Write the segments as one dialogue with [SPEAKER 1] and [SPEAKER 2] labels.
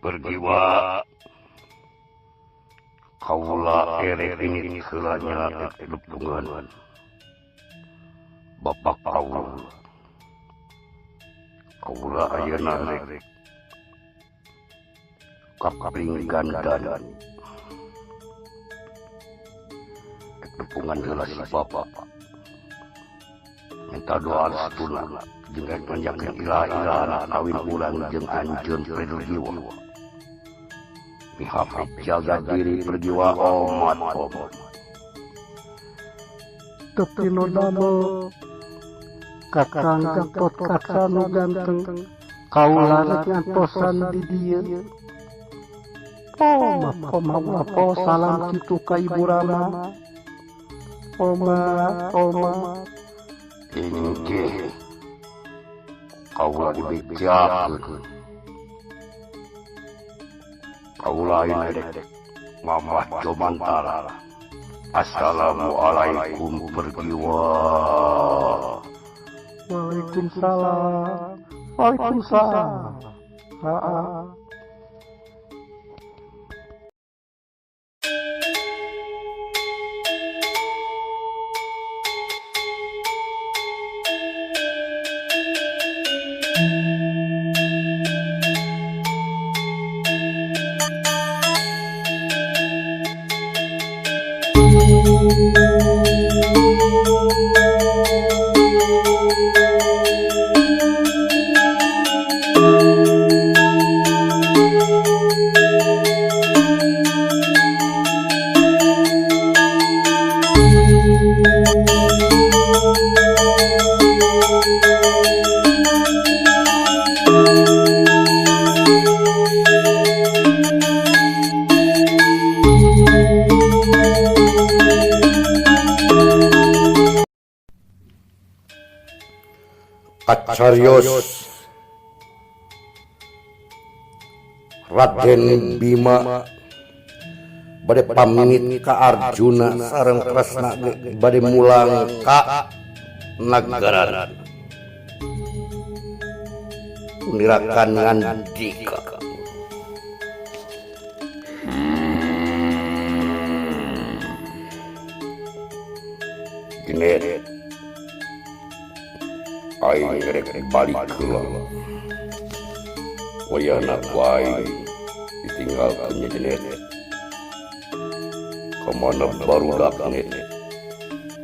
[SPEAKER 1] Pergiwa kaula erek ini heula nya dukungan bapak kaula kaula ayeuna rek ka Pringgandan dukungan heula si bapak minta doa restuna jeung rek manjakeun ila-ilana kawin urang jeung anjeun Pergiwa. Mihapit jaga diri Pergiwa omat omat.
[SPEAKER 2] Tepi nu damel Kakang Gatot Kaca nu ganteng kaula rek ngantosan di dieu. Oma oma ulah po salam kitu ka Ibu Rama. Oma oma
[SPEAKER 1] inggih kaula dibejakeun. Kaula ini rek mamah Jomantara. Assalamualaikum Pergiwa.
[SPEAKER 2] Waalaikumsalam. Waalaikumsalam. Haa.
[SPEAKER 1] Kacarios Raden Bima bade pamit ka Arjuna sareng Kresna bade mulang ka nagara. Nirakan ngandika. Genet aing rek balik heula. Wayahna ku aing ditinggalkeun nya Jenet. Kamana barudak net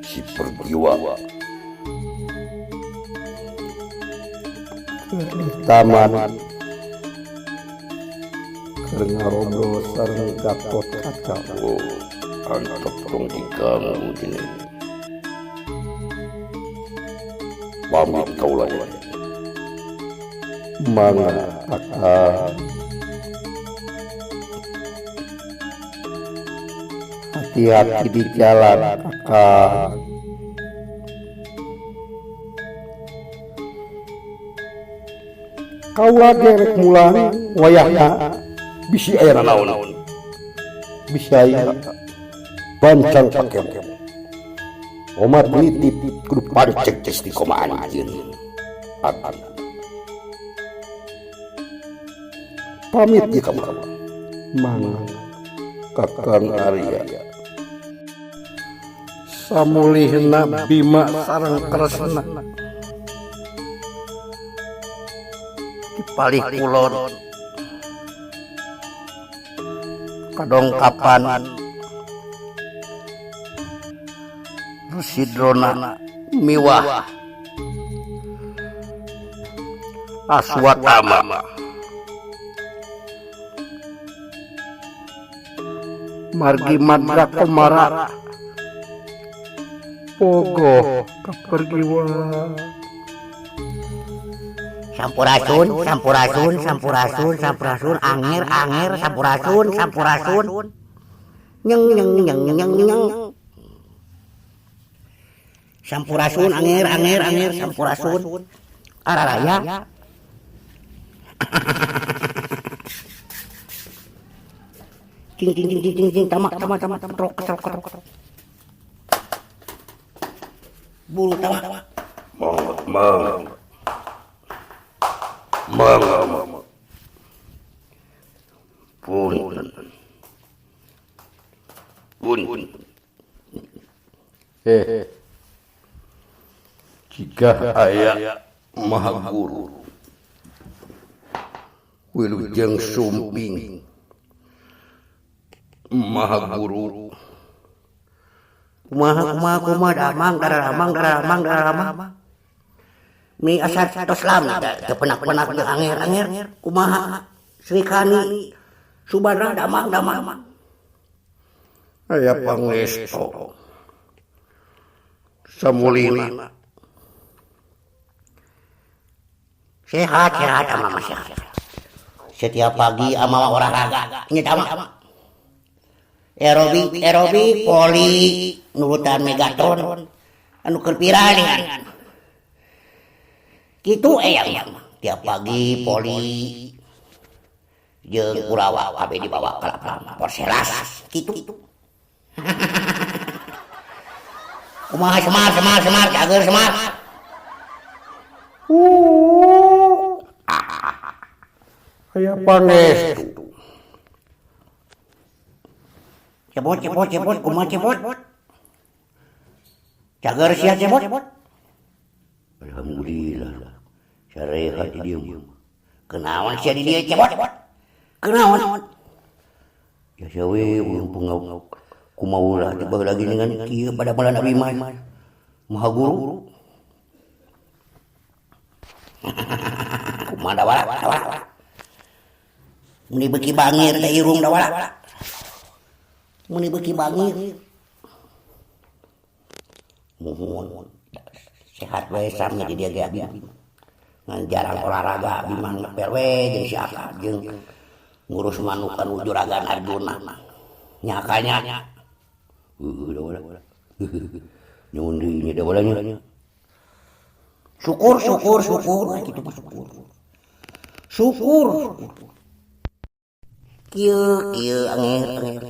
[SPEAKER 1] si Pergiwa.
[SPEAKER 2] Di taman keur ngarobrol sareng Gatot Kaca.
[SPEAKER 1] Oh, antep tong diganggu Jenet. Pamit kaula nya.
[SPEAKER 2] Mangga Kakang. Hati-hati di jalan Kakang. Kaula gerek mulang wayahna
[SPEAKER 1] bisi aya naon.
[SPEAKER 2] Bisi aya
[SPEAKER 1] bancang pakem. Omat nitip kudu pancek geus dikoma anjeun. Pamit ye kamu.
[SPEAKER 2] Mangga
[SPEAKER 1] Kakang Arya.
[SPEAKER 2] Samulihna Bima sareng Kresna
[SPEAKER 1] di palih kulon kadongkapan Resi Drona miwah Aswatama
[SPEAKER 2] margi Madra Komara pogo ka Pergiwa.
[SPEAKER 3] Sampurasun, sampurasun, sampurasun, sampurasun, angir, angir, sampurasun, sampurasun. Nyeng nyeng nyeng nyeng nyeng. Sampurasun, angir, angir, angir, sampurasun. Araraya. Cing cing cing cing cing tamak tamak tamak trok trok trok. Bulu tamak.
[SPEAKER 1] Mang mang. Mang. Punten. Pun. Eh. Jika aya Maha Guru wilujeng sumping Maha Guru
[SPEAKER 3] kumaha kumaha kumaha damang daramang daramang daramang mi asa tos lami teu penak-penak jeung anger-anger kumaha Sri Kani Subadra damang damang
[SPEAKER 1] aya pangesto samulina
[SPEAKER 3] sehat sehat ama sehat setiap pagi ama olahraga nya ama aerobik aerobik poli nurutan Megatron anu keur viral dengan kitu eyang tiap pagi poli jeung Kurawa kabeh dibawa ka lapangan Porselas kitu. Kumaha Semar Semar Semar cager Semar.
[SPEAKER 1] Aya pangestu.
[SPEAKER 3] Cepot cepot cepot kumaha cepot. Cager sia cepot.
[SPEAKER 1] Alhamdulillah. Sarehat di dieu mah.
[SPEAKER 3] Kunaon sia di dieu cepot? Kunaon?
[SPEAKER 1] Ya sia we urang pengau kumaha ulah teh baheula geuningan kieu pada bulan abi mah. Maha Guru.
[SPEAKER 3] Kumaha dawala dawala. Meni beuki bangir teh irung dawala. Meni beuki bangir. Muhun sehat we sareng di dieu ge abi. Ngan jarang olahraga abi mah ngepel we jeung si Aka jeung ngurus manuk anu juragan Arjuna. Nyakanya.
[SPEAKER 1] Heueuh dawala. Nyuhun deui nya dawala nya.
[SPEAKER 3] Syukur syukur syukur kitu mah syukur. Syukur. Kieu kieu anger anger.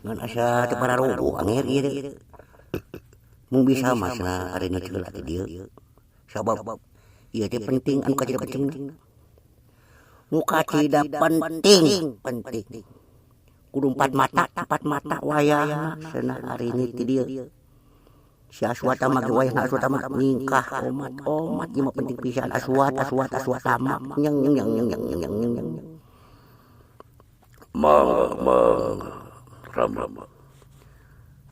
[SPEAKER 3] Ngan asa teu pararuguh anger ieu teh. Mung bisa mah cenah ari nu ceula teh dieu. Sabab ieu teh penting anu kacida penting. Nu kacida penting penting. Kudu empat mata wayahna cenah ari ni ti dieu. Si Aswatama ge wayahna Aswatama ningkah omat omat ieu mah penting pisan Aswat Aswat Aswatama nyeng nyeng nyeng nyeng nyeng nyeng nyeng.
[SPEAKER 1] Mangga mangga Rama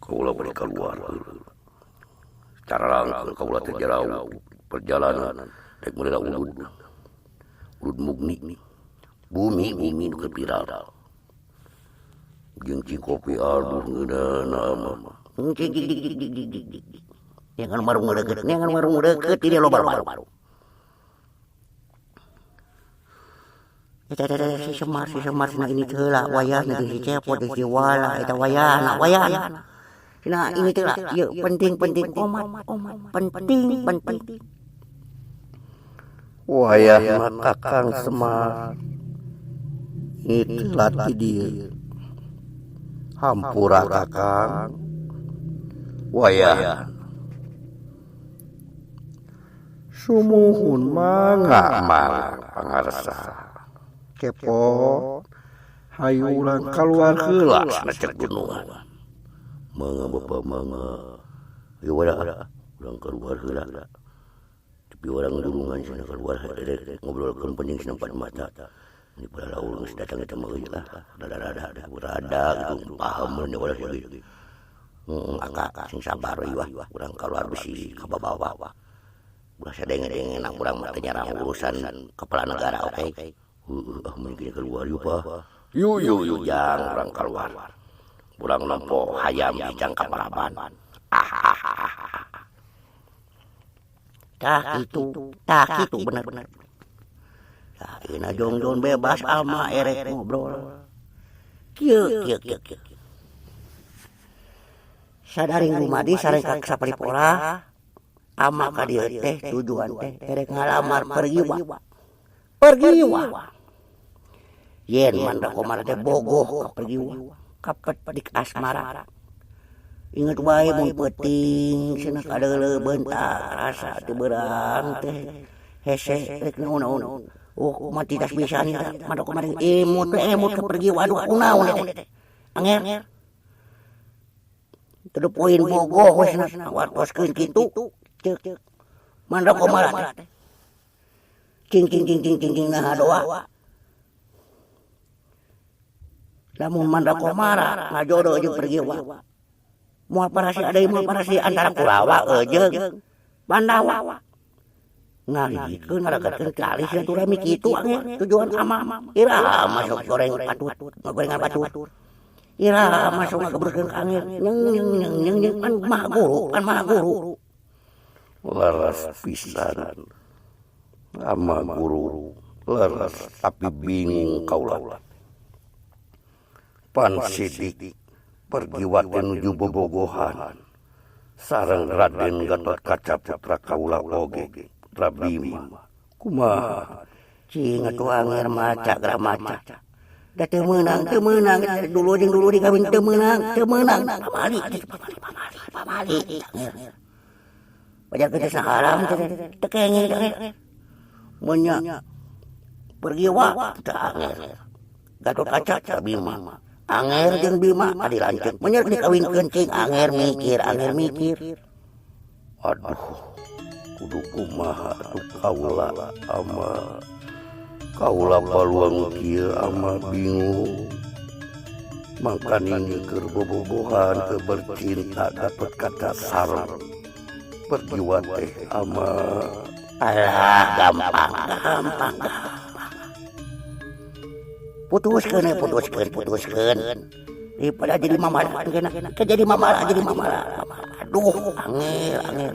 [SPEAKER 1] kaula bade kaluar secara langsung kaula teh jarauh perjalanan rek meureuh udud udud mugni bumi bumi nu keur viral jeung cikopi aduh ngeunana mah
[SPEAKER 3] cik cik cik cik cik cik cik neangan warung deukeut neangan warung deukeut di dieu loba baru eta si Semar cenah ini teh heula wayahna jeung si Cepot jeung si Wala eta wayahna wayahna cenah ini teh lah ieu penting penting omat omat penting penting
[SPEAKER 1] wayahna Kakang Semar itu ti dieu hampura Kakang wayah sumuhun mangga mangga pangarsa Cepot hayu urang kaluar heula cenah cek gunungan mangga bapa mangga ieu wala urang kaluar heula tapi urang gunungan cenah kaluar rek ngobrolkeun penting cenah empat mata ini pada laul geus datang eta mah euy lah rada-rada rada gitu paham mun wala sih aka sing sabar we wah urang kaluar bisi ka bawa ulah sadenge-denge nang urang mah teu nyarang urusan kepala negara oke. Heueuh ah mun kieu keluar yeuh pah. Yu yu yu jang urang keluar. Urang nempo hayam kijang ka paraban.
[SPEAKER 3] Tah kitu bener-bener. Tah ieuna jongjon bebas ama erek ngobrol. Kieu kieu kieu kieu. Sadaring dumadi sareng ka sapalipora ama ka dieu teh tujuan teh erek ngalamar pergiwa. Pergiwa. Yen Mandra Komara teh bogoh ka pergiwa, kapetik asmara. Inget wae mun peuting cenah kadeuleu beuntar rasa teu beurang teh hese rek naon-naon. Oh mati tas bisa nih Manda Komara emut emut ke pergi waduh kunaon teh anger to the point bogoh we cenah wartoskeun kitu ceuk Manda Komara teh cing cing cing cing cing cing nah doa lamun Manda Komara ngajodoh jeung Pergiwa moal parasi ada moal parasi antara Kurawa jeung Pandawa ngalihkeun ngaregetkeun tali silaturahmi kitu anger tujuan ama iraha masuk goreng patut ngagorengan batur iraha masuk ngagebruskeun ka anger nyeng nyeng nyeng nyeng nyeng pan maha guru pan maha guru
[SPEAKER 1] leres pisan ama guru leres tapi bingung kaula pan sidik Pergiwa teh nuju bobogohan sareng Raden Gatotkaca putra kaula oge Putra Bima kumaha
[SPEAKER 3] cing atuh anger maca geura maca da teu meunang dulu jeung dulu dikawin teu meunang pamali pamali pamali pajar teh haram teh kenging mun nya Pergiwa teu anger Gatotkaca Bima anger jeung Bima adi lanceuk mun nya dikawinkeun cing anger mikir
[SPEAKER 1] aduh kudu kumaha atuh kaula ama kaula paluang kieu ama bingung mangkaning keur bobogohan keur bercinta Gatotkaca sareng Pergiwa teh ama
[SPEAKER 3] alah gampang putuskeun daripada jadi mamala kena jadi mamala aduh angel angel.